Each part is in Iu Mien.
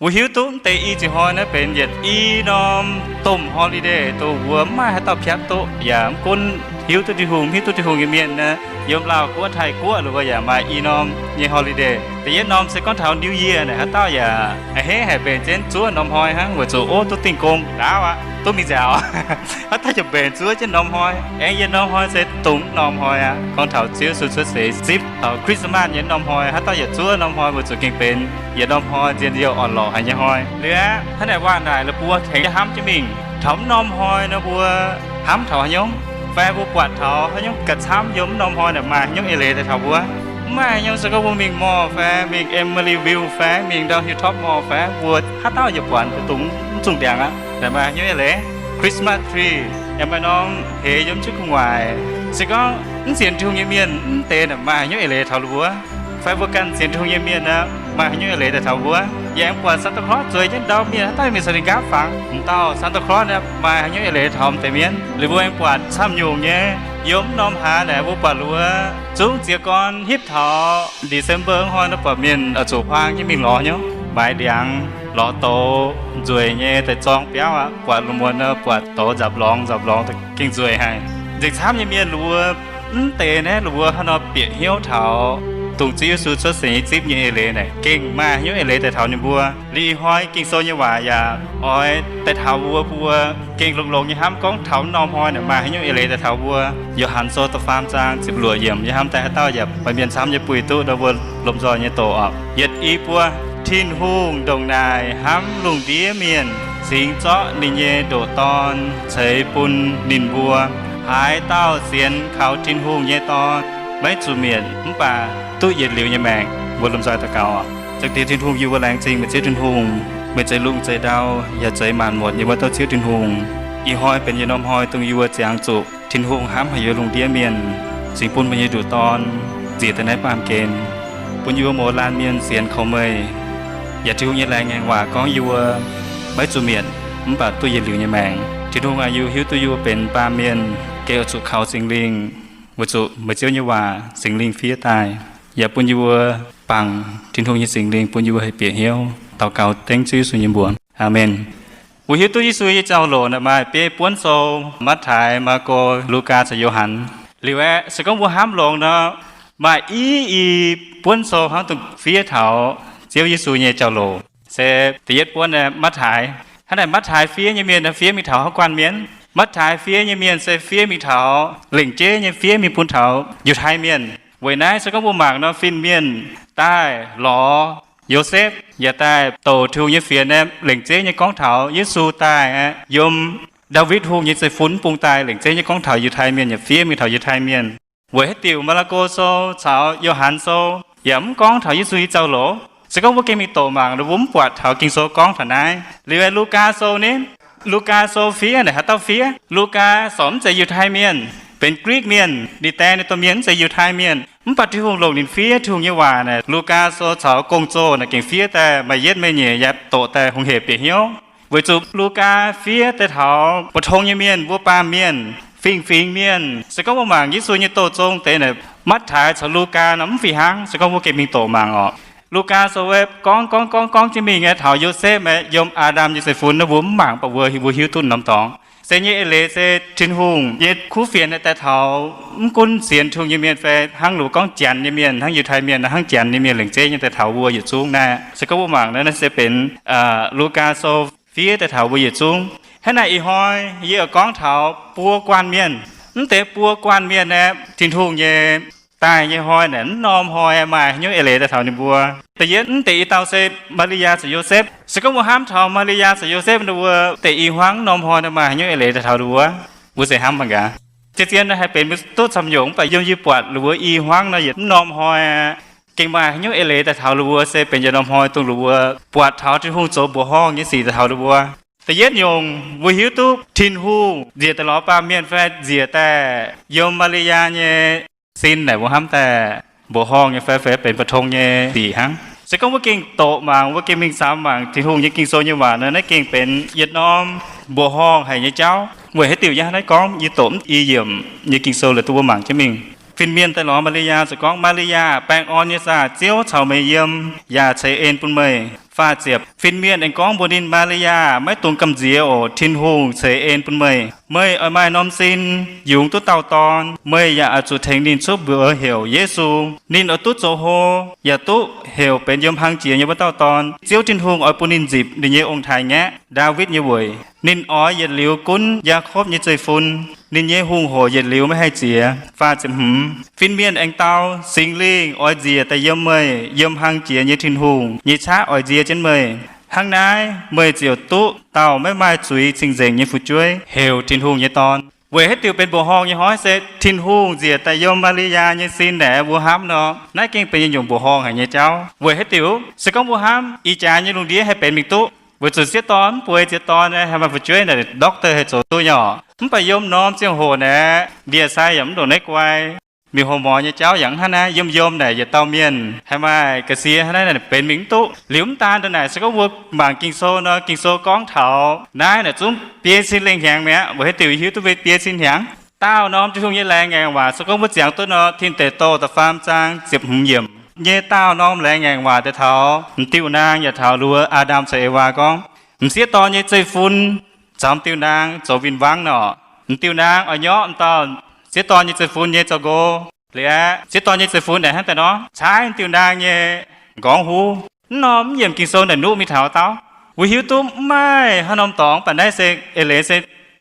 Mbuo hiuv duqv mv deix i ziex hnoi naaiv benx yietc i norm domh holiday, dongh mbuo mv maaih haaix dauh piatv duqv, yaac mv gunv hiuv duqv Tin-Hungh, hiuv duqv Tin-Hungh nyei mienh naaiv, yiem Laauh Guoqv, Taiv Guoqv, lo mbuo yaac maaih i norm nyei holiday. Da'yietv norm se gorngv taux New Year naaic, haaix dauh yaac a'hneiv haic mbenc jienv zuov norm hnoi hnangv, weic zuqc ov, duqv dingh gong ndaauv aqv, duqv mingh nziaauc. Haaix dauh yaac mbenc zuov jienv norm hnoi. Aengx yietc norm hnoi se dongh norm hnoi aqv, gorngv taux Ziouv Yesu cuotv seix zipv taux Christmas nyei norm hnoi. Haaix dauh yaac zuov norm hnoi, weic zuqc gengh benx yietc norm hnoi nzien youh orn-lorqc haic nyei hnoi. Liuz aeqv, hnangv naaic waac naaic la'buo tengx hnamv jienv mingh taux mv norm hnoi nor, mbuo hnamv taux haaix nyungc? Fai mbuo buatc taux haaix nyungc ga'camv yiem mv norm hnoi naaic maaih haaix nyungc eix leiz daaih taux mbuo? Mv maaih haaix nyungc. Se gorngv mbuo mingh mall fai mingh Emeryville fai mingh ndau Hilltop Mall fai, mbuo haaix dauh yaac buatc dongh mv zungh ndiangx aqv, naaic maaih haaix nyungc eix leiz? Christmas tree, yaac maaih norm hleix yiem jienv gu'nguaaic. Se gorngv mv sienx Tin-Hungh nyei mienh, mv deix naaic maaih haaix nyungc eix leiz taux mbuo? Fai mbuo ganh sienx Tin-Hungh nyei mienh aqv, maaih haaix nyungc eix leiz daaih taux mbuo? Yaac aengx buatc Santa Claus zueiz jienv ndau mienh, haaix dauh mingh caux ninh nqaapv fangx, mv dauh Santa Claus naaic maaih haaix nyungc eix leiz taux mv deix mienh? Liuz mbuo aengx buatc camv nyungc nyei, yiem mv norm hlaax naaic mbuo buatc mbuo zungv jiez gorn hitv taux December hnoi nor, buatc mienh oix zuqc huaang jienv mingh lorz nyei, maaiz ndiangx, lorz douz, nzueic nyei daaih zorng biauv aqv. Buatc lungh muonz nor, buatc douz nzapc lorngx nzapc lorngx, gengh nzueic haic. Nzengc camv nyei mienh, lungh wuov mv deix naaiv, lungh wuov hnangv nor bieqc hnyouv taux dongh Ziouv Yesu cuotv seix nyei zipv nyei eix leiz naaic, gengh maaih haaix nyungc eix leiz daaih taux ninh mbuo. Liuz ih hnoi Ging-Sou nyei waac yaac oix daaih taux mbuo, mbuo gengh longx-longx nyei hnamv gorngv taux mv norm hnoi naaic maaih haaix nyungc eix leiz daaih taux mbuo. Yo^han Sou da'faam zaang ziepc luoqc yiemc, yie hnamv daaih haaix dauh yaac maaih mienh camv nyei buih duqv nor, mbuo lomh nzoih nyei doqc oc. Yietc i buo. Tin-Hungh ndongc naaic hnamv lungh ndiev mienh, cingx zorqv ninh nyei ndoqc Dorn ceix bun ninh mbuo. Haaix dauh sienx kaux Tin-Hungh nyei Dorn maiv zuqc mietc, mv baac duqv yietc liuz nyei maengc. Mbuo lomh nzoih daux gaux. Ziouv Tin-Hungh, yie mbuo laengz zingh meih Ziouv Tin-Hungh. Meih zeix lungh zeix ndau yaac zeix maanc muotc nyei wuov dauh Ziouv Tin-Hungh. Ih hnoi benx yietc norm hnoi dongh yie mbuo ziangx zuqc Tin-Hungh hnamv haic yie mbuo lungh ndiev mienh, cingx bun meih nyei ndoqc Dorn nziex daaih naaiv baamh gen, bun yie mbuo mouz laanh mienh sienx kaux meih. Yaac Tin-Hungh nyei laengz ngaengc waac gorngv yie mbuo maiv zuqc mietc, mv baac duqv yietc liuz nyei maengc. Tin-Hungh aac, yie mbuo hiuv duqv yie mbuo benx baamh mienh gengh oix zuqc kaux Singx Lingh, weic zuqc meih Ziouv nyei waac Singx Lingh fiev daaih, yaac bun yie mbuo bangc Tin-Hungh nyei Singx Lingh bun yie mbuo haih bieqc hnyouv. Daux gaux dengv Ziouv Yesu nyei mbuox. Aamen. Mbuo hiuv duqv Yesu nyei jauv-louc naaic maaih biei buonv sou: Matv^taai, Maako, Lugaa caux Yo^han. Liuz aeqv, se gorngv mbuo hnamv longx nor, maaih i i buonv sou hnangv dongh fiev taux Ziouv Yesu nyei jauv-louc. Se da'yietv buonv aeqv, Matv^taai. Hnangv naaic Matv^taai fiev nyei mienh fiev mingh taux haaix guanh mienh? Matv^taai fiev nyei mienh se fiev mingh taux lengc jeiv nyei, fiev mingh bun taux Yiutai Mienh. Weic naaiv se gorngv mbuo mangc nor, fin-mienh daaih lorz Yosepv yaac daaih douc Tin-Hungh nyei fienx aeqv, lengc jeiv nyei gorngv taux Yesu daaih aeqv, yiem Ndaawitv Hungh nyei zeiv-fun bung daaih, lengc jeiv nyei gorngv taux Yiutai Mienh yaac fiev mingh taux Yiutai Mienh. Weic haaix diuc Maa^laa^ko Sou caux Yo^han Sou yaac mv gorngv taux Yesu nyei jauv-louc? Se gorngv mbuo gengh mingh doqc mangc nor, mbuo mv buatc taux Ging-Sou gorngv taux naaiv. Liuz aeqv, Lugaa Sou ni? Lugaa Sou fiev naaic haaix dauh fiev? Lugaa sorc mv zeiz Yiutai Mienh, benx Greek Mienh. Ninh daeng ninh domh mienh mv zeiz Yiutai Mienh, mv baac Tin-Hungh longc ninh fiev Tin-Hungh nyei waac naaic. Lugaa Sou caux Gong-Zoh naaic gengh fiev daaih maaih yietv mengh nyeic yaac doqc daaih hungh hec bieqc hnyouv. Weic zuqc Lugaa fiev daaih taux mbu'tong nyei mienh, mbuo baamh mienh, fingx-fingx mienh. Se gorngv mbuo mangc Yesu nyei douz-zong deix naaic, Matv^taai caux Lugaa nor mv fih hnangv. Se gorngv mbuo gengh mingh doqc mangc orqc, Lugaa Sou gorngv gorngv gorngv gorngv jienv mingh aeqv, taux Yosepv aeqv, yiem Aa^ndam nyei zeiv-fun nor, mbuo mv mangc, baac mbuo, mbuo hiuv duqv norm dorngx. Se nyei eix leiz se Tin-Hungh nyei kuv fienx naaic daaih taux mv gunv sienx Tin-Hungh nyei mienh fai hnangv loz gorngv Janx nyei mienh, hnangv Yiutai Mienh, hnangv Janx nyei mienh, lengc jeiv nyei daaih taux mbuo yietc zungv naaiv. Se gorngv mbuo mangc naaiv, naaiv se benx Lugaa Sou fiev daaih taux mbuo yietc zungv. Hnangv naaic ih hnoi yie oix gorngv taux buo guanh mienh. Mv deix buo guanh mienh aeqv, Tin-Hungh nyei daaih nyei hnoi naaic, mv norm hnoi maaih haaix nyungc eix leiz daaih taux ninh mbuo? Da'yietv, mv deix i dauh se Maa^li^yaa caux Yosepv. Se gorngv mbuo hnamv taux Maa^li^yaa caux Yosepv ninh mbuo deix i hmuangv norm hnoi nor, maaih haaix nyungc eix leiz daaih taux ninh mbuo? Mbuo se hnamv mangc gaax. Zien-zien naaiv haih benx mbuo duqv camv-nyungc, mv baac yiem yie buatc ninh mbuo i hmuangv nor, yietc mv norm hnoi gengh maaih haaix nyungc eix leiz daaih taux ninh mbuo, se benx yietc norm hnoi dongh ninh mbuo buatc taux Tin-Hungh zoux mbuoqc horngh nyei sic daaih taux ninh mbuo. Da'yietv nyungc, mbuo hiuv duqv Tin-Hungh nziec daaih lorz baamh mienh fai nziec daaih yiem Maa^li^yaa nyei sin naaic, mbuo hnamv daaih mbuoqc horngh nyei fai, fai benx mbu'tong nyei sic hnangv. Se gorngv mbuo gengh doqc mangc, mbuo gengh mingh samx mangc Tin-Hungh nyei Ging-Sou nyei waac nor, naaiv gengh benx yietc norm mbuoqc horngh haic nyei jauv. Weic haaix diuc? Yie hnangv naaiv gorngv, yie doqc mv i yiemc nyei Ging-Sou lorqc, duqv mbuo mangc jienv mingh. Fin-mienh daaih lorz Maa^li^yaa, ziouc gorngv, Maa^li^yaa, baengh orn nyei saah! Ziouv caux meih yiem yaac ceix en bun meih. Faah ziepc, fin-mienh aengx gorngv mbuox ninh, Maa^li^yaa, maiv dungx gamh nziex oc. Tin-Hungh ceix en bun meih. Meih oix maaih norm sin, yungz duqv dauh dorn. Meih yaac oix zuqc tengx ninh cuotv mbuox heuc Yesu. Ninh oix duqv zoux hlo, yaac duqv heuc benx yiem hlang jiex nyei wuov dauh dorn. Ziouv Tin-Hungh oix bun ninh nzipc ninh nyei ong-taaix-ngaeqv, Ndaawitv nyei weic. Ninh oix yietc liuz gunv Yaakopv nyei zeiv-fun. Ninh nyei hungh hoc yietc liuz maiv haih ziex. Faah ziepc hmz, fin-mienh aengx dau, Singx Lingh oix nziec daaih yiem meih, yiem hlang jiex nyei Tin-Hungh nyei qaqv oix nzie jienv meih. Hnangv naaiv meih ziouc duqv dauh maiv maaih zuiz cing-nzengc nyei fu'jueiv, heuc Tin-Hungh nyei Dorn. Weic haaix diuc benx mbuoqc horngh nyei hnoi se Tin-Hungh nziec daaih yiem Maa^li^yaa nyei sin naaic mbuo hnamv nor, naaiv gengh benx yietc nyungc mbuoqc horngh haic nyei jauv. Weic haaix diuc? Se gorngv mbuo hnamv ih jaax nyei lungh ndiev haih benx mingh duqv, weic zuqc sieqv dorn mv bueix ziex dorn, haih maaih fu'jueiv naaic, doctor haih zoux duqv nyei orqc. Mv baac yiem norm ziangh hoc naaic, ndie-sai yaac mv ndongc naaiv guai. Mingh hoc morz nyei jauv yaac mv hnangv naaiv. Yiem yiem naaic yietc dauh mienh haih maaih ga'sie hnangv naaiv naaic benx mingh mv duqv. Liuz mv daan ndongc naaic, se gorngv mbuo mangc Ging-Sou nor, Ging-Sou gorngv taux naaiv naaic zungv biei cin lengh hnyangx mi'aqv. Weic haaix diuc hiuv duqv mbuo biei cin hnyangx? Daauh norm Tin-Hungh nyei laengz ngaengc waac, se gorngv mbuo ziangx duqv nor, Tin Deic Douh da'faam zaang ziepc hmz yiemc nyei daauh norm laengz ngaengc waac daaih taux m'diuh naang yaac taux luoz Aa^ndam caux Ewaa gorngv, m'sieqv dorn nyei zeiv-fun caux m'diuh naang zoux win-wangv nor, m'diuh naang oix nyorqv m'dauh sieqv dorn nyei zeiv-fun nyei zoux nqo. Liuz aeqv, sieqv dorn nyei zeiv-fun naaic hnangv daaih nor, caaiv m'diuh naang nyei nqorngv huv. Mv norm mv yiemc Ging-Sou naaic nuqv mingh taux dauh. Mbuo hiuv duqv mv maaih haaix norm dorngx, mv baac naaiv se eix leiz se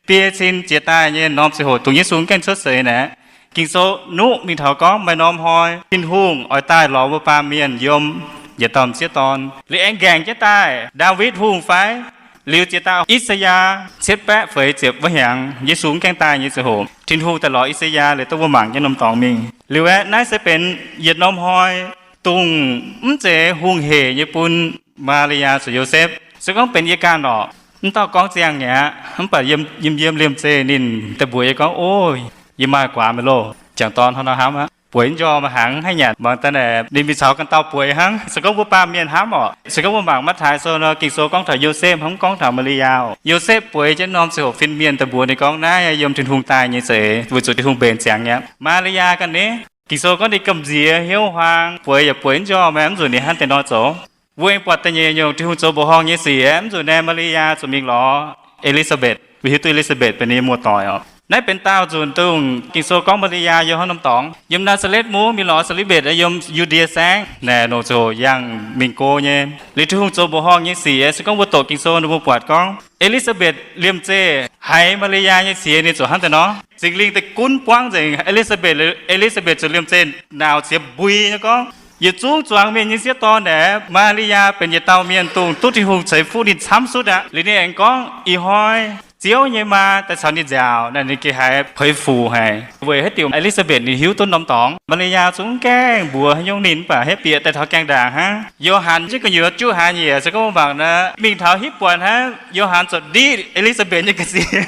biei cin jiex daaih nyei norm ziangh hoc dongh Yesu mv gaengh cuotv seix naaic, Ging-Sou nuqv mingh taux gorngv maaih norm hnoi Tin-Hungh oix daaih lorz mbuo baamh mienh yiem yietc dauh m'sieqv dorn. Liuz aengx nqaengc jienv daaih Ndaawitv Hungh fai? Liuz jiex daaih I^saa^yaa cietv baeqv feix ziepc wuov hnyangx, Yesu mv gaengh daaih nyei ziangh hoc, Tin-Hungh daaih lorz I^saa^yaa liuz duqv mbuo mangc jienv norm dorngx mingh. Liuz aeqv, naaiv se benx yietc norm hnoi dongh mv zeiz hungh hec nyei bun Maa^li^yaa caux Yosepv. Se gorngv benx yie ganh orqc, mv dauh gorngv ziangh mi'aqv, mv baac yiem yiem liemh zeih ninh daaih mbuox yie gorngv, O, yie maaih guaax meih loh, jangc dorn hnangv nor hnamv aqv. Bueix njormh hnaangx haiv nyanc, mangc daaih naaic ninh mingh caux ganh dauh bueix hnangv. Se gorngv mbuo baamh mienh hnamv orqc, se gorngv mbuo mangc Matv^tai Sou nor, Ging-Sou gorngv taux Yosepv, mv gorngv taux Maa^li^yaa. Yosepv bueix jienv norm ziangh hoc fin-mienh daaih mbuox ninh gorngv, Naaiv yiem Tin-Hungh daaih nyei za'eix, weic zuqc Tin-Hungh mbenc ziangx mi'aqv. Maa^li^yaa ganh ni, Ging-Sou gorngv ninh gamh nziex hnyouv huaang bueix yaac bueix njormh, mv zuqc ninh hnangv deix nor zoux. Mbuo aengx buatc da'nyeic nyungc Tin-Hungh zoux mbuoqc horngh nyei sic, mv zuqc naaiv Maa^li^yaa zuqc mingh lorz E^li^saa^mbetc. Mbuo hiuv duqv E^li^saa^mbetc benx ninh nyei muoz-doic orqc. Naaiv benx daauh nzunc dongh Ging-Sou gorngv Maa^li^yaa yiem haaix norm dorngx. Yiem Naa^saa^letv Mungv mingh lorz E^li^saa^mbetc yiem Yu^ndie Saengv naaic, longc ziangh hoc yangh mingh go nyei. Liuz Tin-Hungh zoux mbuoqc horngh nyei sic, se gorngv mbuo doqc Ging-Sou nor mbuo buatc gorngv E^li^saa^mbetc liemh zeih haiz Maa^li^yaa nyei qiex ninh zuqc hnangv deix nor. Singx Lingh daaih gunv buangv nzengc E^li^saa^mbetc. E^li^saa^mbetc zuqc liemh zeih nauc qiex mbui nyei gorngv, yietc zungv zuangx mienh nyei sieqv dorn naaic, Maa^li^yaa benx yietc dauh mienh dongh duqv Tin-Hungh ceix fuqv ninh camv sutv aqv. Liuz ninh aengx gorngv, Ih hnoi Ziouv nyei maa daaih caux ninh nziaauc naaic, ninh geh haiz puix fuc haic. Weic haaix diuc? E^li^saa^mbetc ninh hiuv duqv norm dorngx, Maa^li^yaa zungv gaengh mbuox haaix nyungc ninh, mv baac hepv bieqc daaih taux gaengh ndaangc hnangv. Yo^han jienv gu'nyuoz juqv haaix nyieqc, se gorngv mbuo mangc naaic, mingh taux hitv buonc hnangv, Yo^han zorqv ndiqv E^li^saa^mbetc nyei ga'sie,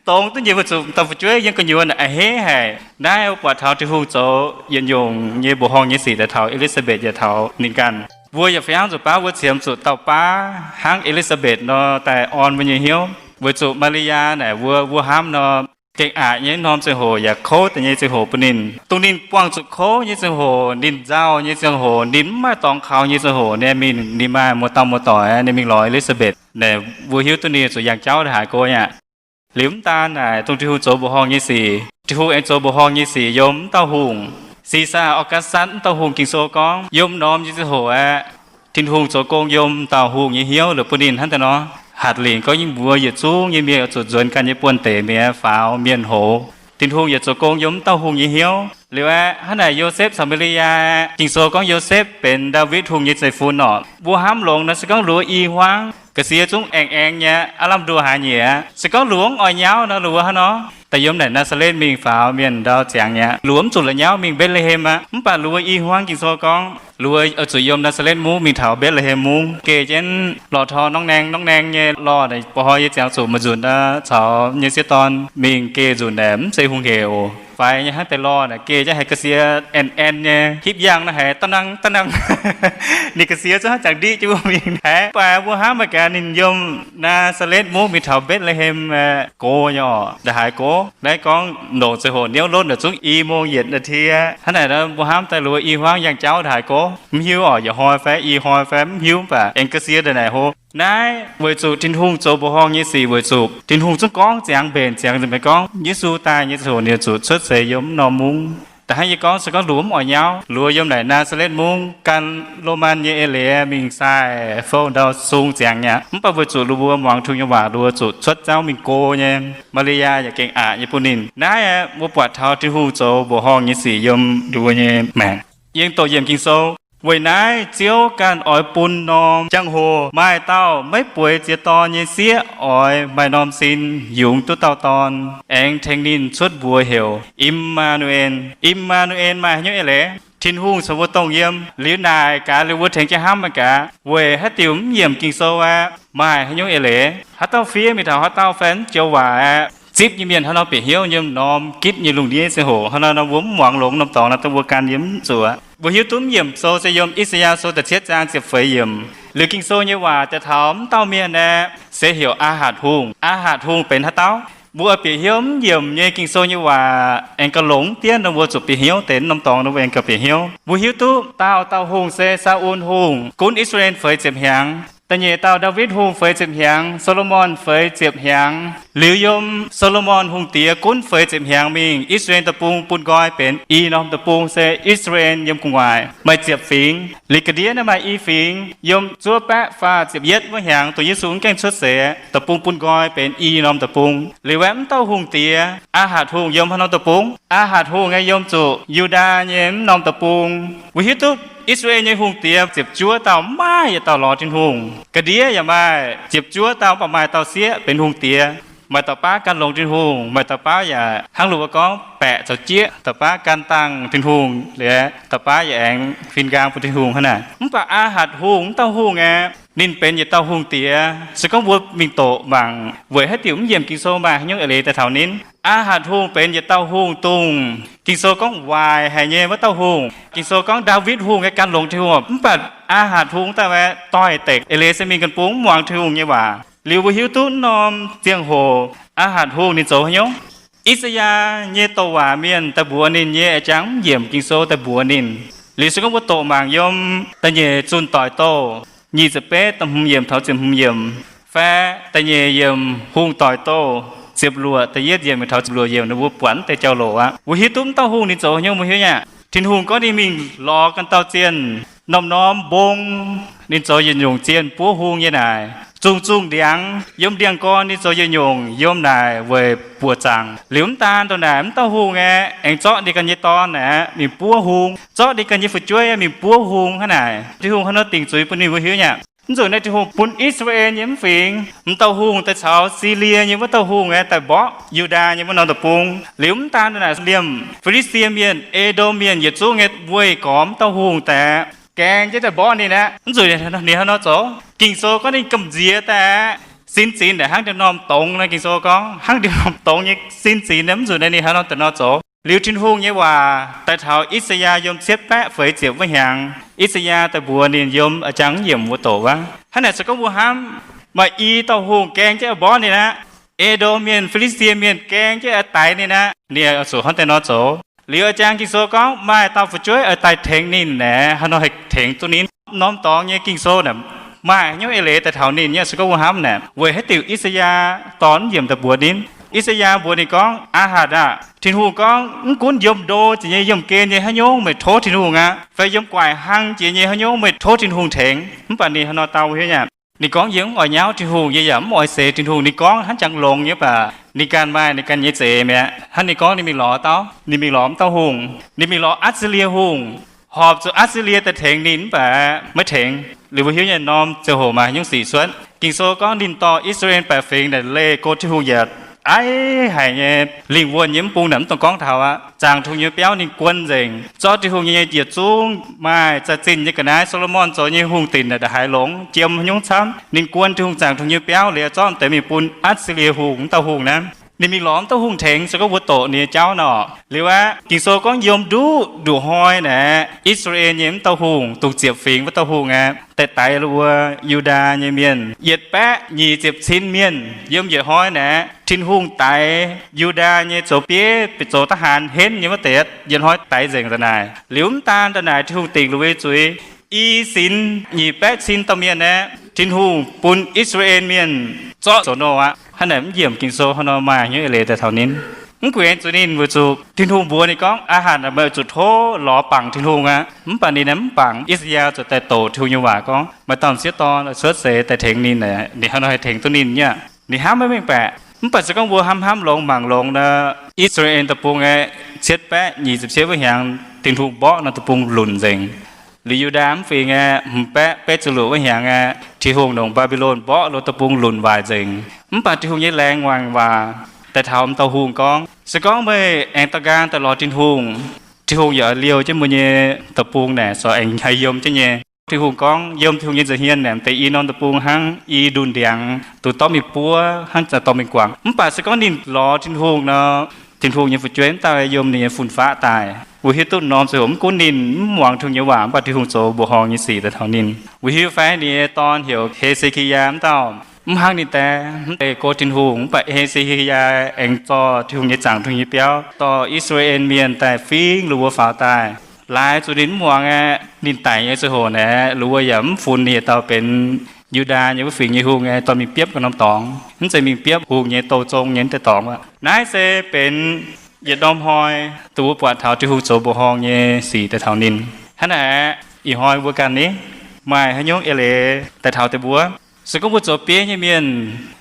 dongz duqv njiec mbu'ziex dauh fu'jueiv yiem gu'nyuoz a'hneiv haic. Naaiv buatc taux Tin-Hungh zoux yietc nyungc nyei mbuoqc horngh nyei sic daaih taux E^li^saa^mbetc yaac taux ninh ganh. Mbuo yaac fih hnangv zuqc baav mbuo qiemx zuqc dauh baav hnangv E^li^saa^mbetc nor daaih orn mbuo nyei hnyouv. Weic zuqc Maa^li^yaa naaic mbuo, mbuo hnamv nor, gengh aqc nyei norm ziangh hoc yaac kouv deix nyei ziangh hoc bun ninh. Dongh ninh buangh zuqc kouv nyei ziangh hoc, ninh nzauh nyei ziangh hoc, ninh mv maaih dorngx kaux nyei ziangh hoc, ninh mingh, ninh maaih muoz-dauh muoz-doic, ninh mingh lorz E^li^saa^mbetc naaic, mbuo hiuv duqv ninh zuqc yangh jauv haaix go aqv. Liuz mv daan naaic dongh Tin-Hungh zoux mbuoqc horngh nyei sic, Tin-Hungh aengx zoux mbuoqc horngh nyei sic yiem mv dauh hungh, Sic^saa Augustus mv dauh hungh. Ging-Sou gorngv yiem norm nyei ziangh hoc aeqv, Tin-Hungh zoux gong yiem dauh hungh nyei hnyouv liuz bun ninh hnangv daaih nor, hatc lingc gorngv yie mbuo yietc zungv nyei mienh oix zuqc nzuonx ganh nyei buonh deic mi'aqv, faaux mienh hoz. Tin-Hungh yaac zoux gong yiem mv dauh hungh nyei hnyouv. Liuz aeqv, hnangv naaic Yosepv caux Maa^li^yaa, Ging-Sou gorngv Yosepv benx Ndaawitv Hungh nyei zeiv-fun orqc. Mbuo hnamv longx nor, se gorngv luoz i hmuangv, ga'sie zungv aengx aengx nyei, aav lamh nduoh haaix nyieqc. Se gorngv luoz mv oix nyauv nor, luoz hnangv nor, daaih yiem naaic Naa^saa^letv mingh faaux mienh ndau ziangx nyei aqv. Luoz mv zuqc la'nyauv mingh Mbetc^le^hem aqv. Mv baac luoz i hmuangv Ging-Sou gorngv luoz oix zuqc yiem Naa^saa^letv Mungv mingh taux Mbetc^le^hem Mungv geh jienv lorh tor norngv naeng norngv naeng nyei lorh, ba'hnoi yie ziangx zuqc maaih nzunc caux nyei sieqv dorn mingh geh nzunc naaic mv zeiz hungh hec oc. faix nyei hnangv deix lorh naaic, geh jaax haiz ga'sie aen aen nyei, hipv yangh nor haiz da'nangv da'nangv. Ninh ga'sie zungv hnangv jangx ndiqv jienv wuov mingh. Haiz mv baac mbuo hnamv maiv gaax ninh yiem Naa^saa^letv mungv mingh taux Mbetc^le^hem gox nyei orqc, nda'haaix gox. Naaiv gorngv longc ziangh hoc niouv lotv naaic zungv i mong yietc นาที aqv. Hnangv naaic nor mbuo hnamv daaih luoz i hmuangv yangh jauv nda'haaix gox, mv hiuv orqc, yietc hnoi fai i hnoi fai mv hiuv, mv baac aengx ga'sie ndongc naaic hlo. Naaiv weic zuqc Tin-Hungh zoux mbuoqc horngh nyei sic weic zuqc Tin-Hungh zungv gorngv ziangx mbenc ziangx nzengc, meih gorngv Yesu daaih nyei ziangh hoc ninh zuqc cuotv seix yiem wuov norm mungv. Da'hnangv yie gorngv se gorngv luoz mv oix nyauv, luoz yiem naaic Naa^saa^letv mungv gan Loman nyei eix leiz mingh sai fouv ndau sung ziangx mi'aqv. Mv baac weic zuqc luoz mbuo muangx Tin-Hungh nyei waac, luoz zuqc cuotv jauv mingh go nyei. Maa^li^yaa yaac gengh aqc nyei bun ninh. Naaiv aeqv, mbuo buatc taux Tin-Hungh zoux mbuoqc horngh nyei sic yiem luoz nyei maengc. Yie aengx doqc yiemc Ging-Sou. Weic naaiv Ziouv ganh oix bun norm jangx-hoc maaih dauh maiv bueix ziex dorn nyei sieqv oix maaih norm sin yungz duqv dauh dorn, aengx tengx ninh cuotv mbuox heuc I^maa^nu^en. I^maa^nu^en maaih haaix nyungc eix leiz? Tin-Hungh caux mbuo dongh yiem. Liuz naaic gaax liuz mbuo tengx jienv hnamv maiv gaax, weic haaix diuc mv yiemc Ging-Sou aeqv, maaih haaix nyungc eix leiz? Haaix dauh fiev mingh taux haaix dauh fai mv joux waac aeqv, zipv nyei mienh haaix nor bieqc hnyouv yiem norm gitv nyei lungh ndiev ziangh hoc. Hnangv naaiv nor mbuo mv muangx longx norm dorngx nor, dongh mbuo gan yiem mv zuqc. Mbuo hiuv duqv mv yiemc Sou se yiem I^saa^yaa Sou da'cietv zaang ziepc feix yiemc. Liuz Ging-Sou nyei waac daaih taux mv dauh mienh aeqv, se heuc Aahatc Hungh. Aahatc Hungh benx haaix dauh? Mbuo bieqc hnyouv mv yiemc nyei Ging-Sou nyei waac aengx gauh longx dienv nor, mbuo zuqc bieqc hnyouv deix norm dorngx nor, mbuo aengx gauh bieqc hnyouv. Mbuo hiuv duqv daauh dauh hungh se Saa^un Hungh, gunv I^saa^laa^en feix ziepc hnyangx. Da'nyeic dauh Ndaawitv Hungh feix ziepc hnyangx, Saa^lo^morn feix ziepc hnyangx. Liuz yiem Saa^lo^morn Hungh Diex gunv feix ziepc hnyangx mingh, I^saa^laa^en Deic-Bung bun nqoi benx i norm deic-bung, se I^saa^laa^en yiem gu'nguaaic maaih ziepc fingx. Liuz ga'ndiev naaiv maaih i fingx. Yiem zuov baeqv faah ziepc yietv wuov hnyangx, dongh Yesu mv gaengh cuotv seix, deic-bung bun nqoi benx i norm deic-bung. Liuz aeqv, mv dauh hungh diex, Aahatc Hungh, yiem haaix norm deic-bung? Aahatc Hungh aeqv, yiem zuqc Yu^ndaa nyei mv norm deic-bung. Mbuo hiuv duqv I^saa^laa^en nyei hungh diex ziepc juov dauh maaih yietc dauh lorz Tin-Hungh. Ga'ndiev yaac maaih ziepc juov dauh, mv baac maaih dauh sieqv benx hungh diex. Maaih dauh baav gan longx Tin-Hungh, maaih dauh baav yaac hnangv loz gorngv baeqc caux jieqv. Dauh baav gan dangh Tin-Hungh, liuz dauh baav yaac aengx fin-nqaang bun Tin-Hungh hnangv naaic. Mv baac Aahatc Hungh, mv dauh hungh aeqv, ninh benx yietc dauh hungh diex. Se gorngv mbuo mingh doqc mangc weic haaix diuc mv yiemc Ging-Sou maaih haaix nyungc eix leiz daaih taux ninh. Aahatc Hungh benx yietc dauh hungh, dongh Ging-Sou gorngv waaic haic nyei wuov dauh hungh. Ging-Sou gorngv Ndaawitv Hungh aeqv, gan longx Tin-Hungh, mv baac Aahatc Hungh dauh aeqv, doix-dekc eix leiz se mingh gan bung, mv muangx Tin-Hungh nyei waac. Liuz mbuo hiuv duqv norm ziangh hoc Aahatc Hungh ninh zoux haaix nyungc? I^saa^yaa nyei douc waac mienh daaih mbuox ninh nyei, a'jangv mv yiemc Ging-Sou daaih mbuox ninh. Liuz se gorngv mbuo doqc mangc yiem Da'nyeic Zunh Doic Douh nyic ziepc betv da'hmz yiemc taux ziepc hmz yiemc, fai Da'nyeic Yiemc Hungh Doic Douh ziepc luoqc da'yietv yiemc taux ziepc luoqc yiemc, ninh mbuo buatc deix jauv loc aqv. Mbuo hiuv duqv mv dauh hungh ninh zoux haaix nyungc, mbuo hiuv nyei aqv. Tin-Hungh gorngv ninh mingh lorz ganh dauh zienh, norm-norm mbong ninh zoux yietc nyungc zienh buov hung nyei naaic. Zungh zungh ndiangx yiem ndiangx-gorn ninh zoux yietc nyungc yiem naaic weic buoqc zaangc. Liuz mv daan ndongc naaic, mv dauh hungh aeqv, aengx zorqv ninh ganh nyei dorn aeqv, mingh buov hung, zorqv ninh ganh nyei fu'jueiv aeqv, mingh buov hung hnangv naaic. Tin-Hungh haaix nor dingc zuiz bun ninh mbuo hiuv nyei aqv. Mv zuqc naaiv Tin-Hungh bun I^saa^laa^en nyei mv fingx, m'dauh hungh daaih caux Silie nyei wuov dauh hungh aeqv, daaih mborqv Yu^ndaa nyei wuov norm deic-bung. Liuz mv daan ndongc naaic, liemh Fi^li^saa^die Mienh, E^ndom Mienh yietc zungv nyei weih gormx m'dauh hungh daaih, gaeng jienv daaih mborqv ninh aqv. Mv zuqc ninh haaix nor zoux? Ging-Sou gorngv ninh gamh nziex daaih aqv. Sin zinx naaic hnangv deix norm dongz naaiv, Ging-Sou gorngv hnangv deix norm dongz nyei sin zinx naaiv, mv zuqc naaiv ninh haaix nor daaih nor zoux. Liuz Tin-Hungh nyei waac daaih taux I^saa^yaa yiem cietv baeqv feix ziepc wuov hnyangx, I^saa^yaa daaih mbuox ninh yiem, a'jangv mv yiemc mbuo doqc wuov. Hnangv naaic se gorngv mbuo hnamv maaih i dauh hungh gaeng jienv mborqv ninh aqv. E^ndom Mienh, Fi^li^saa^die Mienh gaeng jienv daix ninh aqv. Ninh oix zuqc hnangv deix nor zoux. Liuz a'jangv Ging-Sou gorngv maaih dauh fu'jueiv oix daaih tengx ninh naaic, haaix nor haih tengx duqv ninh? Norm dorngx nyei Ging-Sou naaic maaih haaix nyungc eix leiz daaih taux ninh nyei, se gorngv mbuo hnamv naaic, weic haaix diuc I^saa^yaa dorh mv yiemc daaih mbuox ninh? I^saa^yaa mbuox ninh gorngv, Aa^hatc aah! Tin-Hungh gorngv, mv gunv yiem ndo jiex nyei, yiem gen nyei haaix nyungc meih tov Tin-Hungh aqv, fai yiem guaic hlang jiex nyei haaix nyungc meih tov Tin-Hungh tengx. Mv baac ninh haaix nor dau hiuv nyei? Ninh gorngv, yie mv oix nyauv Tin-Hungh, yie yaac mv oix seix Tin-Hungh. Ninh gorngv hnangv jangx longx nyei, mv baac ninh ganh maaih ninh ganh nyei za'eix mi'aqv. Hnangv ninh gorngv ninh mingh lorz dauh, ninh mingh lorz mv dauh hungh, ninh mingh lorz Atc^si^lie Hungh, horpc zuqc Atc^si^lie daaih tengx ninh, mv baac maiv tengx. Liuz mbuo hiuv nyei norm ziangh hoc maaih haaix nyungc sic cuotv. Ging-Sou gorngv ninh dorh I^saa^laa^en baeqc fingx naaic leih go Tin-Hungh yaac aiv haic nyei, lingh wuonh nyei mv bung naaic mv dungx gorngv taux aqv. Zaangc Tin-Hungh nyei biauv ninh guon nzengc, zorqv Tin-Hungh nyei yietc zungv maaih za'gengh zinh nyei ga'naaiv, Saa^lo^morn zoux nyei hungh dinc naaic ndongc haaix longx, jiem haaix nyungc camv. Ninh guon Tin-Hungh, zaangc Tin-Hungh nyei biauv liuz zorqv deix mingh bun Atc^si^lie Hungh, mv dauh hungh naaiv. Ninh mingh lorz mv dauh hungh tengx, se gorngv mbuo doqc ninh nyei jauv nor. Liuz aqv, Ging-Sou gorngv yiem nduqc nduqc hnoi naaic, I^saa^laa^en nyei mv dauh hungh, dongh ziepc fingx wuov dauh hungh aeqv, daaih daix wuov Yu^ndaa nyei mienh yietc baeqv nyic ziepc cin mienh. Yiem yietc hnoi naaic, Tin-Hungh daix Yu^ndaa nyei zoux bieiv, zoux ทหาร henv nyei wuov deix, yietc hnoi daix nzengc nda'naaic. Liuz mv daan nda'naaic, Tin-Hungh dingc liuz zuiz i sinx nyic baeqv cin dauh mienh aeqv, Tin-Hungh bun I^saa^laa^en mienh zorqv zoux nouh aqv. Hnangv naaic mv yiemc Ging-Sou hnangv nor maaih hnyouv eix leiz daaih taux ninh. Mv gunv aengx zuqc ninh weic zuqc Tin-Hungh mbuox ninh gorngv, Aa^hatc, meih oix zuqc tov lorz bangc Tin-Hungh aqv. Mv baac ninh naaic mv bangc. I^saa^yaa ziouc daaih doqc Tin-Hungh nyei waac gorngv, Maaih dauh m'sieqv dorn cuotv seix daaih tengx ninh, ninh hnangv nor haih tengx duqv ninh nyei aqv. Ninh hnamv maiv mengh baeqc. Mv baac se gorngv mbuo hnamv hnamv longx mangc longx nor, I^saa^laa^en deic-bung aeqv, cietv baeqv nyic ziepc cietv wuov hnyangx Tin-Hungh mborqv nor deic-bung lunc nzengc. Liuz Yu^ndaa mv fingx aeqv, hmz baeqv betv ziepc luoqc wuov hnyangx aeqv, Tin-Hungh longc Mbaa^mbi^lon mborqv lo deic-bung lunc waaic nzengc. Mv baac Tin-Hungh nyei laengz waangc waac daaih taux m'dauh hungh gorngv, Se gorngv meih aengx da'nqaang daaih lorz Tin-Hungh, Tin-Hungh yaac oix liouh jienv mbuo nyei deic-bung naaic, corc aengx haih yiem jienv nyei. Tin-Hungh gorngv, Yiem Tin-Hungh nyei nza'hmien naaic, m'deix i norm deic-bung hnangv i ndunh ndiangx, duqv dorngv mingh buov hnangv za'gengh dorngh mingh guangc. Mv baac se gorngv ninh lorz Tin-Hungh nor, Tin-Hungh nyei fu'jueiv mv dauh yiem ninh nyei fun-faqv daaih. Mbuo hiuv duqv norm ziangh hoc mv gunv ninh mv muangx Tin-Hungh nyei waac, mv baac Tin-Hungh zoux mbuoqc horngh nyei sic daaih taux ninh. Mbuo hiuv fai ninh nyei dorn heuc He^se^ki^yaa mv dauh, mv hnangv ninh daaih mv deix go Tin-Hungh, mv baac He^se^ki^yaa aengx zorh Tin-Hungh nyei zaangc, Tin-Hungh nyei biauv, dorh I^saa^laa^en mienh daaih fingx lo wuov faaux daaih. Laaix zuqc ninh mv muangx aeqv, ninh daic nyei ziangh hoc naaic, lo wuov yaac mv funx ninh yietc dauh benx Yu^ndaa nyei wuov fingx nyei hungh aeqv, dorh mingh biopv ganh norm dorngx. Mv zeiz mingh biopv hungh nyei douh zong nyei mv deix dorngx aqv. Naaiv se benx yietc norm hnoi dongh mbuo buatc taux Tin-Hungh zoux mbuoqc horngh nyei sic daaih taux ninh. Hnangv naaic aeqv, ih hnoi mbuo ganh ni maaih haaix nyungc eix leiz daaih taux deix mbuo? Se gorngv mbuo zoux bieiv nyei mienh,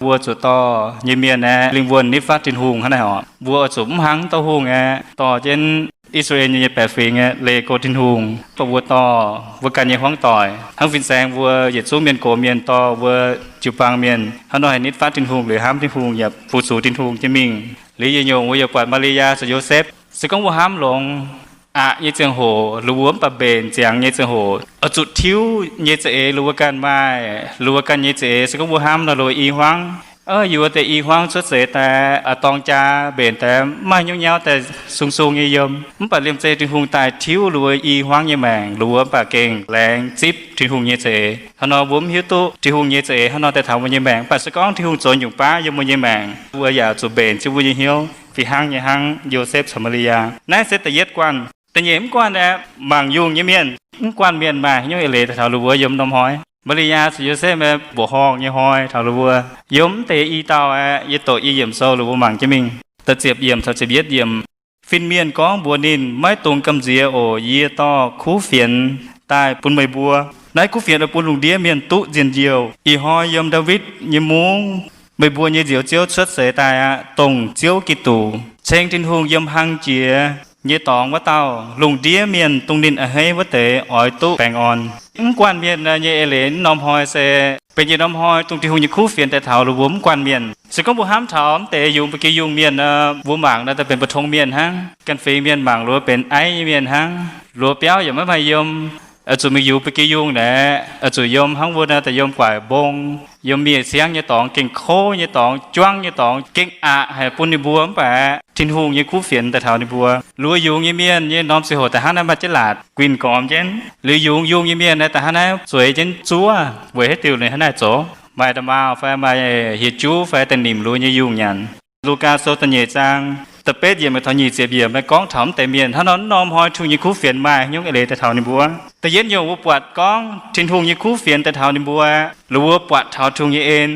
mbuo zuqc dorh nyei mienh aeqv, lingh wuonh nitv fatv Tin-Hungh hnangv naaic oc. Mbuo oix zuqc mv hnangv mv dauh hungh aeqv, dorh jienv I^saa^laa^en nyei baeqc fingx aeqv, leih go Tin-Hungh. Mv baac mbuo dorh mbuo ganh nyei hmuangv doic hnangv fin-saeng mbuo yietc zungv mienh gox mienh dorh mbuo jiu-baang mienh hnangv nor haih nitv fatv Tin-Hungh liuz hnamv Tin-Hungh yaac fu-sux Tin-Hungh jienv mingh. Liuz yietc nyungc mbuo yaac buatc Maa^li^yaa caux Yosepv, se gorngv mbuo hnamv longx, aqc nyei ziangh hoc, lo wuov mv baac mbenc ziangx nyei ziangh hoc, oix zuqc tiuv nyei za'eix lo wuov ganh maaih, lo wuov ganh nyei za'eix se gorngv mbuo hnamv nor lo i hmuangv. Ov, yie wuov deix i hmuangv cuotv seix daaih, aa, dorng jaa mbenc daaih, mv maaih haaix nyungc nyauv daaih sung sung nyei yiem. Mv baac liemh zeih Tin-Hungh daaih tiuv lo wuov i hmuangv nyei maengc, lo wuov mv baac gengh laengz zipv Tin-Hungh nyei za'eix. Hnangv nor mbuo mv hiuv duqv Tin-Hungh nyei za'eix hnangv nor daaih taux mbuo nyei maengc. Mv baac se gorngv Tin-Hungh zoux nyungc baav yiem mbuo nyei maengc, mbuo yaac zuqc mbenc jienv mbuo nyei hnyouv fih hnangv nyei hnangv Yosepv caux Maa^li^yaa. Naaiv se da'yietv guanh. Da'nyeic mv guanh aeqv, mangc yungh nyei mienh. Mv guanh mienh maaih haaix nyungc eix leiz daaih taux lo wuov yiem norm hnoi. Maa^li^yaa caux Yosepv aeqv, mbuoqc horngh nyei hnoi taux lo wuov. Yiem mv deix i dauh aeqv, yie doqc i yiemc sou lo wuov mangc jienv mingh. Da'ziepc yiemc caux ziepc yietv yiemc. Fin-mienh gorngv mbuox ninh, Maiv dungx gamh nziex oc. Yie dorh kuv fienx daaih bun meih mbuo. Naaiv kuv fienx oix bun lungh ndiev mienh duqv nzienh njoux. Ih hnoi yiem Ndaawitv nyei mungv, meih mbuo nyei Njoux Ziouv cuotv seix daaih aqv, dongh Ziouv Giduc, ceng Tin-Hungh yiem hlang jiex nyei dorngx wuov dauh. Lungh ndiev mienh dongh ninh a'hneiv wuov deix oix duqv baengh orn. Mv guanh mienh nyei eix leiz norm hnoi se benx yietc norm hnoi dongh Tin-Hungh nyei kuv fienx daaih taux lo wuov mv guanh mienh. Se gorngv mbuo hnamv taux mv deix yungz ba'gi yungh mienh nor, mbuo mangc nor daaih benx mbu'tong mienh hnangv. Ganh fingx mienh mangc lo wuov benx aiv nyei mienh hnangv. Lo wuov biauv yaac maiv maaih yiem. Oix zuqc mingh yungz ba'gi yungh naaic, oix zuqc yiem hnangv wuov nor daaih yiem guaix mbong, yiem miev-ciangv nyei dorngx, gengh kouv nyei dorngx, juangv nyei dorngx, gengh aqc haic bun ninh mbuo. Mv baac Tin-Hungh nyei kuv fienx daaih taux ninh mbuo. Lo wuov yungz nyei mienh nyei norm ziangh hoc daaih hnangv naaiv maaih jienv laatc guinh gormx jienv. Liuz yungz yungh nyei mienh naaiv daaih hnangv naaiv zueiz jienv zuov, weic haaix diuc ninh hnangv naaiv zoux. Maaih da'maauh fai maaih hieh juv fai da'nimc lo nyei yungh nyanc. Lugaa Sou da'nyeic zaang da'betv yiemc taux nyic ziepc yiemc gorngv taux mv deix mienh hnangv nor, norm hnoi Tin-Hungh nyei kuv fienx maaih haaix nyungc eix leiz daaih taux ninh mbuo. Da'yietv nyungc mbuo buatc gorngv Tin-Hungh nyei kuv fienx daaih taux ninh mbuo, lo wuov buatc taux Tin-Hungh nyei en.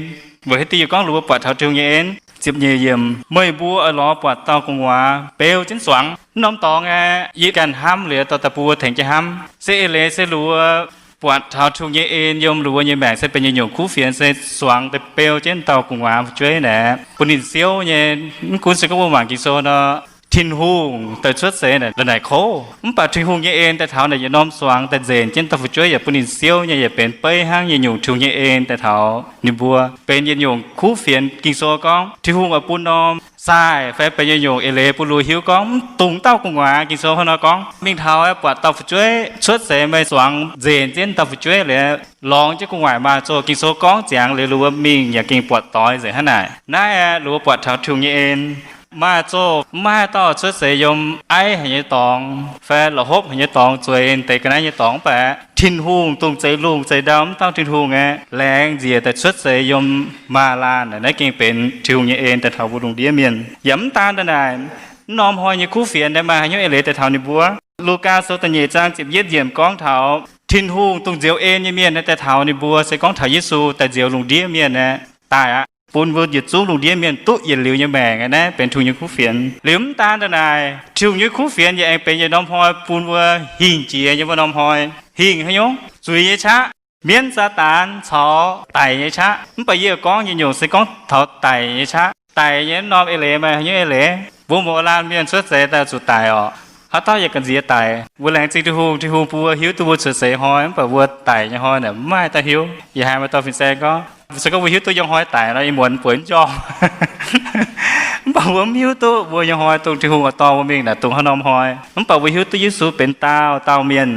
Weic haaix diuc yie gorngv lo wuov buatc taux Tin-Hungh nyei en? Ziepc nyeic yiemc, Meih mbuo oix lorz buatc dauh gu'nguaaz beu jienv zuangx. Mv norm dorngx aeqv, yie ganh hnamv liuz dorh daaih bun mbuo tengx jienv hnamv. Se eix leiz se lo wuov buatc taux Tin-Hungh nyei en yiem lo wuov nyei maengc se benx yietc nyungc kuv fienx se zuangx daaih beu jienv dauh gu'nguaaz fu'jueiv naaic, bun ninh siouv nyei. Mv gunv se gorngv mbuo mangc Ging-Sou nor, Tin-Hungh daaih cuotv seix naaic la'naaic kouv, mv baac Tin-Hungh nyei en daaih taux naaic yietc norm zuangx daaih nzenc jienv dauh fu'jueiv yaac bun ninh siouv nyei, yaac benx beiv hnangv yietc nyungc Tin-Hungh nyei en daaih taux ninh mbuo, benx yietc nyungc kuv fienx. Ging-Sou gorngv Tin-Hungh oix bun norm sai fai benx yietc nyungc eix leiz bun luoz hiuv gorngv mv dungx dauh gu'nguaaic. Ging-Sou hnangv nor gorngv, mingh taux buatc dauh fu'jueiv cuotv seix meih zuangx nzenc jienv dauh fu'jueiv liuz, lorngx jienv gu'nguaaic maah zoh. Ging-Sou gorngv ziangx liuz, luoz mingh yaac gengh buatc doix nzengc hnangv naaic. Naaiv aeqv, luoz buatc taux Tin-Hungh nyei en, maaih zoh mv maaih dauh cuotv seix yiem aiv haic nyei dorngx fai la'hopv haic nyei dorngx, zueiz deix ga'naaiv nyei dorngx, mv baac Tin-Hungh dongh zeix lungh zeix ndau mv dauh Tin-Hungh aeqv, laengz njiec daaih cuotv seix yiem maaz-laanh. Naaiv gengh benx Tin-Hungh nyei en daaih taux mbuo lungh ndiev mienh. Yaac mv daan daaih naaic, mv norm hnoi nyei kuv fienx naaiv maaih haaix nyungc eix leiz daaih taux ninh mbuo. Lugaa Sou da'nyeic zaang ziepc yietv yiemc gorngv taux Tin-Hungh dongh nzioux en nyei mienh naaiv daaih taux ninh mbuo, se gorngv taux Yesu daaih nzioux lungh ndiev mienh aeqv, daaih aqv, bun mbuo yietc zungv lungh ndiev mienh duqv yietc liuz nyei maengc. Naaiv benx Tin-Hungh nyei kuv fienx. Liuz mv daan daaih naaic, Tin-Hungh nyei kuv fienx yaac aengx benx yietc norm hnoi bun mbuo hingh jiex nyei wuov norm hnoi. Hingh haaix nyungc? Zuiz nyei qaqv, mienv Saadaan caux daic nyei qaqv. Mv baac yie gorngv nyei nyungc se gorngv taux daic nyei qaqv. Daic nyei mv norm eix leiz maaih haaix nyungc eix leiz? Mbuo mouz laanh mienh cuotv seix daaih zuqc daic orqc. Haaix dauh yaac gamh nziex daic. Mbuo laengz zingh Tin-Hungh, Tin-Hungh bun mbuo hiuv duqv mbuo cuotv seix hnoi, mv baac mbuo daic nyei hnoi naaic mv maaih dauh hiuv. Yie haiz maaih dauh fin-saeng gorngv, se gorngv mbuo hiuv duqv yiem hnoi daic nor, ih muonz bueix mv njormh. Mv baac mbuo mv hiuv duqv mbuo yiem hnoi dongh Tin-Hungh oix dorh mbuo mingh naaic dongh haaix norm hnoi. Mv baac mbuo hiuv duqv Yesu benx daauh dauh mienh,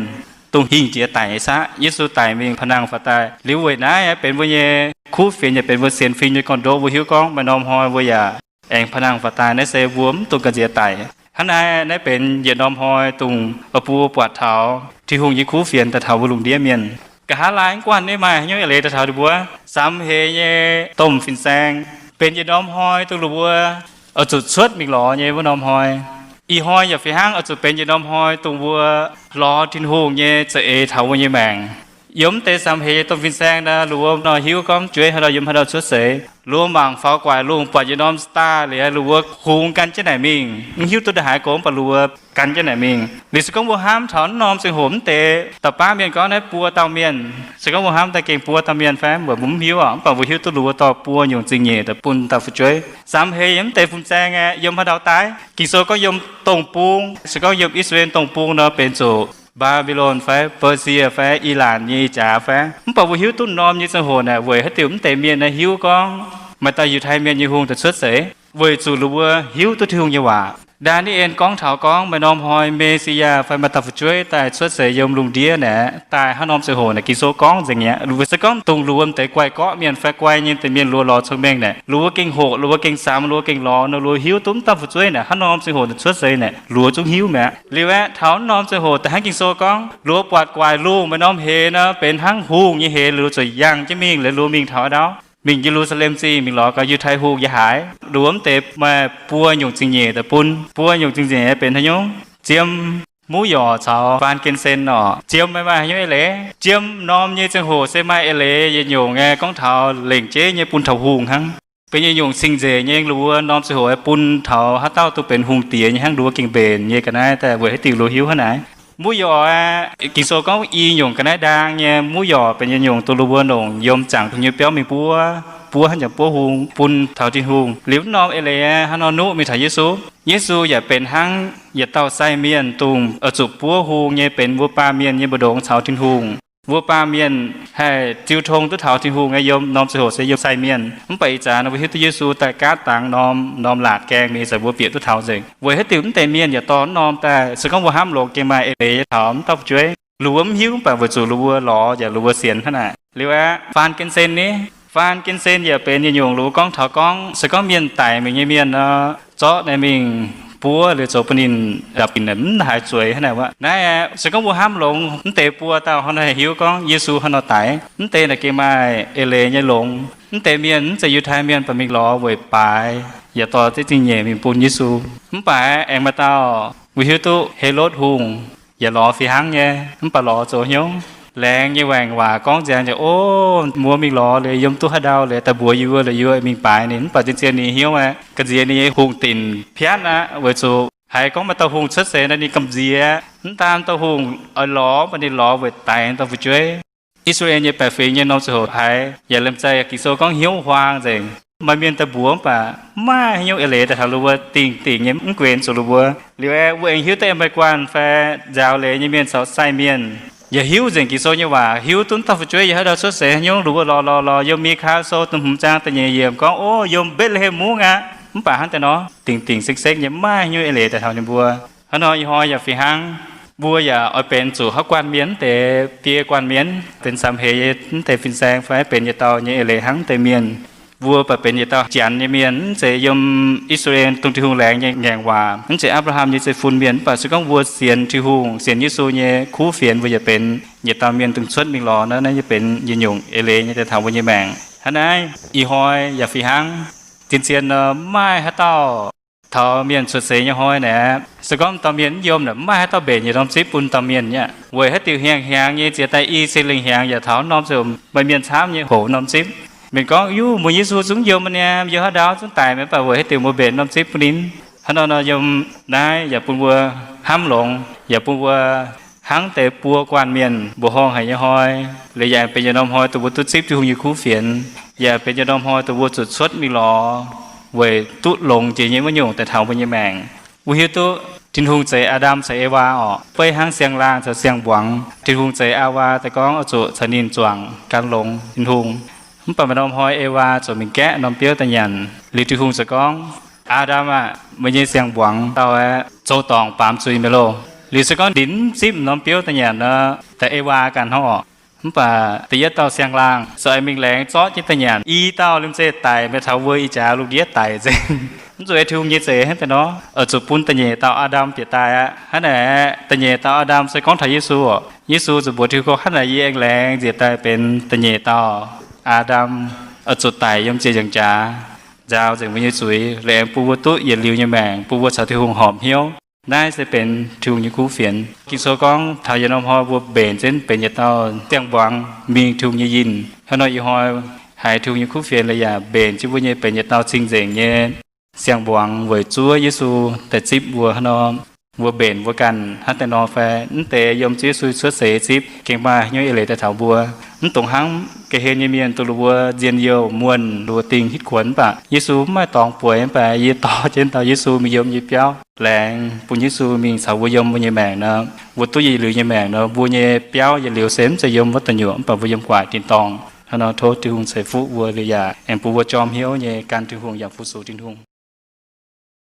dongh hingh jiex daic nyei qaqv. Yesu daic mingh pa'nangh faaux daaih. Liuz weic naaiv aeqv, benx mbuo nyei kuv fienx yaac benx mbuo sienx fim nyei gorn-ndoqv. Mbuo hiuv gorngv maaih norm hnoi mbuo yaac aengx pa'nangh faaux daaih. Naaiv se mbuo mv dungx gamh nziex daic. Hnangv naaiv, naaiv benx yietc norm hnoi dongh oix bun mbuo buatc taux Tin-Hungh nyei kuv fienx daaih taux mbuo lungh ndiev mienh. Nqa'haav laai mv guanh naaiv maaih haaix nyungc eix leiz daaih taux ninh mbuo. Samx heix nyei domh fin-saeng benx yietc norm hnoi dongh ninh mbuo oix zuqc cuotv mingh lorz nyei wuov norm hnoi. Ih hnoi yaac fih hnangv oix zuqc benx yietc norm hnoi dongh mbuo lorz Tin-Hungh nyei za'eix taux mbuo nyei maengc. Yiem mv deix samx heix nyei domh fin-saeng naaic, ninh mbuo nor hiuv gorngv mv jueiv haaix dauh yiem haaix dauh cuotv seix. Ninh mbuo mangc faaux gu'nguaaic lungh buatc yietc norm star liuz, ninh mbuo kungx gan jienv naaic mingh. Mv hiuv duqv ndongc haaix gorngv, mv baac ninh mbuo gan jienv naaic mingh. Liuz se gorngv mbuo hnamv taux mv norm ziangh hoc mv deix dauh baav mienh gorngv naaiv buo dauh mienh, se gorngv mbuo hnamv daaih gengh buo dauh mienh fai, mbuo mv hiuv oc. Mv baac mbuo hiuv duqv ninh mbuo dorh buo nyungc zingh nyeic daaih bun dauh fu'jueiv. Samx heix yiem mv deix fin-saeng aeqv, yiem haaix dauh daaih? Ging-Sou gorngv yiem dongh bung. Se gorngv yiem I^saa^laa^en dongh bung nor, benx zuqc Mbaa^mbi^lon fai Baasie fai Ii^laanc nyei ih jaax fai. Mv baac mbuo hiuv duqv norm nyei ziangh hoc naaic, weic haaix diuc mv deix mienh naaiv hiuv gorngv maaih dauh Yiutai Mienh nyei hungh daaih cuotv seix? Weic zuqc ninh mbuo hiuv duqv Tin-Hungh nyei waac. Ndaa^ni^en gorngv taux gorngv maaih norm hnoi Me^si^yaa fai maaih dauh fu'jueiv daaih cuotv seix yiem lungh ndiev naaic, daaih hnangv norm ziangh hoc naaic, Ging-Sou gorngv nzengc mi'aqv. Se gorngv dongh ninh mbuo mv deix guai-gorqv mienh fai guai nyei deix mienh, ninh mbuo lorz cong-mengh naaic, ninh mbuo gengh hoqc, ninh mbuo gengh samx, ninh mbuo gengh lorz, ninh mbuo hiuv duqv mv dauh fu'jueiv naaic hnangv norm ziangh hoc naaic cuotv seix naaic, ninh mbuo zungv hiuv mi'aqv. Liuz aeqv, taux norm ziangh hoc da'hnangv Ging-Sou gorngv, ninh mbuo buatc gu'nguaaic lungh maaih norm heix nor, benx hnangv hungh nyei heix, ninh mbuo zuqc yangh jienv mingh. Liuz ninh mbuo mingh taux haaix ndau? Mingh Ye^lu^saa^lem Zingh mingh lorz gaax Yiutai Hungh nyei haaix. Ninh mbuo mv deix maaih buo nyungc zingh nyeic daaih bun. Buo nyungc zingh nyeic benx haaix nyungc? Jiem, muv yorc caux faan gen sen orqc. Jiem maaih maaih haaix nyungc eix leiz? Jiem norm nyei ziangh hoc se maaih eix leiz yietc nyungc aeqv, gorngv taux lengc jeiv nyei bun taux hungh hnangv. Benx yietc nyungc cing-nzengc nyei, ninh mbuo norm ziangh hoc aeqv, bun taux haaix dauh dongh benx hungh diex nyei hnangv, ninh mbuo gengh mbenc nyei ga'naaiv daaih. Weic haaix diuc ninh mbuo hiuv hnangv naaic? Muv yorc aeqv, Ging-Sou gorngv i nyungc ga'naaiv ndaang nyei. Muv yorc benx yietc nyungc dongh ninh mbuo longc yiem zaangc Tin-Hungh nyei biauv mingh buov, buov hnangv jangx buov hung bun taux Tin-Hungh. Liuz mv norm eix leiz aeqv, hnangv nor nuqv mingh taux Yesu. Yesu yaac benx hnangv yietc dauh sai mienh dongh oix zuqc buov hung nyei, benx mbuo baamh mienh nyei mbu'ndongx caux Tin-Hungh. Mbuo baamh mienh haih jiu tong duqv taux Tin-Hungh nyei yiem norm ziangh hoc se yiem sai mienh. Mv baac ih zanc mbuo hiuv duqv Yesu daaih gaatv dangx norm, norm laatc gaengh mingh se mbuo bieqc duqv taux nzengc. Weic haaix diuc mv deix mienh yaac dorh norm daaih, se gorngv mbuo hnamv longx gengh maaih eix leiz nyei taux mv dauh fu'jueiv. Ninh mbuo mv hiuv, mv baac weic zuqc ninh mbuo lorz yaac ninh mbuo sienx hnangv naaic. Liuz aeqv, faan gen sen ni, faan gen sen yaac benx yietc nyungc ninh mbuo gorngv taux gorngv se gorngv mienh daic mingh nyei mienh nor, zorqv naaiv mingh buov liuz zoux bun ninh ndapv-dinc mv haaix zueiz hnangv naaic wuov. Naaiv aeqv, se gorngv mbuo hnamv longx mv deix buo dauh hnangv naaic hiuv gorngv Yesu hnangv nor daic. Mv deix naaic gengh maaih eix leiz nyei longx. Mv deix mienh mv zeiz Yiutai mienh baac mingh lorz weic baaix yaac dorh zieqv zingh nyeic mingh bun Yesu. Mv baac aengx maaih dauh mbuo hiuv duqv Helotv Hungh yaac lorz fih hnangv nyei, mv baac lorz zoux hnyouv. Laengz nyei waengc waac gorngv nziaangx nyei, O, muoz mingh lorz liuz yiem duqv haaix ndau liuz daaih mbuox yie mbuo liuz yie mbuo mingh baaix ninh. Mv baac zien-zien ninh hnyouv aeqv, ga'nziex ninh nyei hungh dinc piatv aqv, weic zuqc haiz gorngv maaih dauh hungh cuotv seix nor ninh gamh nziex. Mv daan dauh hungh oix lorz, mv baac ninh lorz weic daix dauh fu'jueiv. I^saa^laa^en nyei baeqc fingx nyei norm ziangh hoc haiz yaac liemh zeih Ging-Sou gorngv hnyouv huaang nzengc. Maaih mienh daaih mbuox mv baac mv maaih haaix nyungc eix leiz daaih taux ninh mbuo, dingc dingc nyei mv guenx zuqc ninh mbuo. Liuz aeqv, wuov aengx hiuv duqv meih guanh fai nzaaux leiz nyei mienh caux sai mienh yaac hiuv nzengc Ging-Sou nyei waac, hiuv duqv dauh fu'jueiv yiem haaix ndau cuotv seix haaix nyungc. Ninh mbuo lorz lorz lorz yiem Mikaa Sou da'hmz zaang da'nyeic yiemc gorngv, O, yiem Mbetc^le^hem Mungv aqv. Mv baac hnangv deix nor, dingc dingc sekv sekv nyei, maaih haaix nyungc eix leiz daaih taux ninh mbuo. Hnangv nor ih hnoi yaac fih hnangv, mbuo yaac oix benx zuqc haaix guanh mienh, mv deix biei guanh mienh, benx samx heix nyei, mv deix fin-saeng fai benx yietc dauh nyei eix leiz hnangv deix mienh. Mbuo baac benx yietc dauh Janx nyei mienh, mv zeiz yiem I^saa^laa^en dongh Tin-Hungh laengz nyei ngaengc waac, mv zeiz Apc^laa^ham nyei zeiv-fun mienh, mv baac se gorngv mbuo sienx Tin-Hungh, sienx Yesu nyei kuv fienx, mbuo yaac benx yietc dauh mienh dongh cuotv mingh lorz naaiv, naaiv yaac benx yietc nyungc eix leiz nyei daaih taux mbuo nyei maengc. Hnangv naaiv ih hnoi yaac fih hnangv, zien-zien nor maaih haaix dauh taux mienh cuotv seix nyei hnoi naaic, se gorngv dauh mienh mv yiem naaic, maaih haaix dauh mbenc yietc norm zipv bun dauh mienh nyei aqv. Weic haaix diuc hnyangx-hnyangx nyei ziex daaih i cin lengh hnyangx yaac taux norm ziouc maaih mienh camv nyei hoqc norm zipv. Mienh gorngv, Yuv, mbuo Yesu zungv yiem aqv niaa, yiem haaix ndau zungv daic mi'aqv, mv baac weic haaix diuc mbuo mbenc norm zipv bun ninh? Hnangv nor nor yiem naaiv yaac bun mbuo hnamv longx, yaac bun mbuo hnangv deix buo guanh mienh mbuoqc horngh haic nyei hnoi. Liuz yaac benx yietc norm hnoi dongh mbuo duqv zipv Tin-Hungh nyei kuv fienx, yaac benx yietc norm hnoi dongh mbuo zuqc cuotv mingh lorz weic duqv longx jiex nyei wuov nyungc daaih taux mbuo nyei maengc. Mbuo hiuv duqv Tin-Hungh zeix Aa^ndam caux Ewaa orqc, beiv hnangv siang-laangh caux siang-mbuangz. Tin-Hungh zeix Ewaa daaih gorngv oix zuqc caux ninh zuangx gan longx Tin-Hungh. Mv baac maaih norm hnoi Ewaa ziouc mingh gaeqv norm biouv daaih nyanc. Liuz Tin-Hungh ziouc gorngv, Aa^ndam aah, meih nyei siang-mbuangz dauh aeqv, zoux dorngc baamz zuiz meih loh. Liuz se gorngv ninh mv zipv norm biouv daaih nyanc nor, da'Ewaa ganh hnangv orqc. Mv baac da'yietv dauh siang-laangh se oix mingh laengz zorqv jienv daaih nyanc. I dauh liemh zeih daic, meih taux mbuo ih jaax lungh ndiev daic nzengc. Mv zuqc ei Tin-Hungh nyei zeix hnangv deix nor, oix zuqc bun da'nyeic dauh Aa^ndam bieqc daaih aqv. Hnangv naaic, da'nyeic dauh Aa^ndam se gorngv taux Yesu orqc. Yesu ziouc mbuox Tin-Hungh gorngv, Hnangv naaic yie aengx laengz nziex daaih benx da'nyeic dauh Aa^ndam, oix zuqc daic yiem ziepc nzaangc jaax, nzaaux nzengc mbuo nyei zuiz, liuz aengx bun mbuo duqv yietc liuz nyei maengc, bun mbuo caux Tin-Hungh horpc hnyouv. Naaiv se benx Tin-Hungh nyei kuv fienx. Ging-Sou gorngv taux yietc norm hnoi mbuo mbenc jienv benx yietc dauh siang-mbuangz mingh Tin-Hungh nyei yinh. Hnangv nor ih hnoi haiz Tin-Hungh nyei kuv fienx liuz yaac mbenc jienv mbuo nyei benx yietc dauh cing-nzengc nyei siang-mbuangz weic zuov Yesu daaih zipv mbuo. Hnangv nor mbuo mbenc mbuo ganh hnangv deix nor fai? Mv deix yiem Ziouv Yesu cuotv seix zipv gengh maaih haaix nyungc eix leiz daaih taux mbuo. Mv dungx hnangv ga'hlen nyei mienh dongh ninh mbuo nzien-youh muonh, ninh mbuo dingh hitv kuonx. Mv baac Yesu mv maaih dorngx bueix, mv baac yie dorh jienv dauh Yesu mingh yiem yie biauv, laengz bun Yesu mingh caux mbuo yiem mbuo nyei maengc nor, mbuo duqv yietc liuz nyei maengc nor, mbuo nyei biauv yietc liuz se mv zeiz yiem wuov da'nyeic, mv baac mbuo yiem gu'nguaaic tin-dorngh. Hnangv nor tov Tin-Hungh ceix fuqv mbuo liuz yaac aengx bun mbuo jorm hnyouv nyei gan Tin-Hungh yaac fu-sux Tin-Hungh.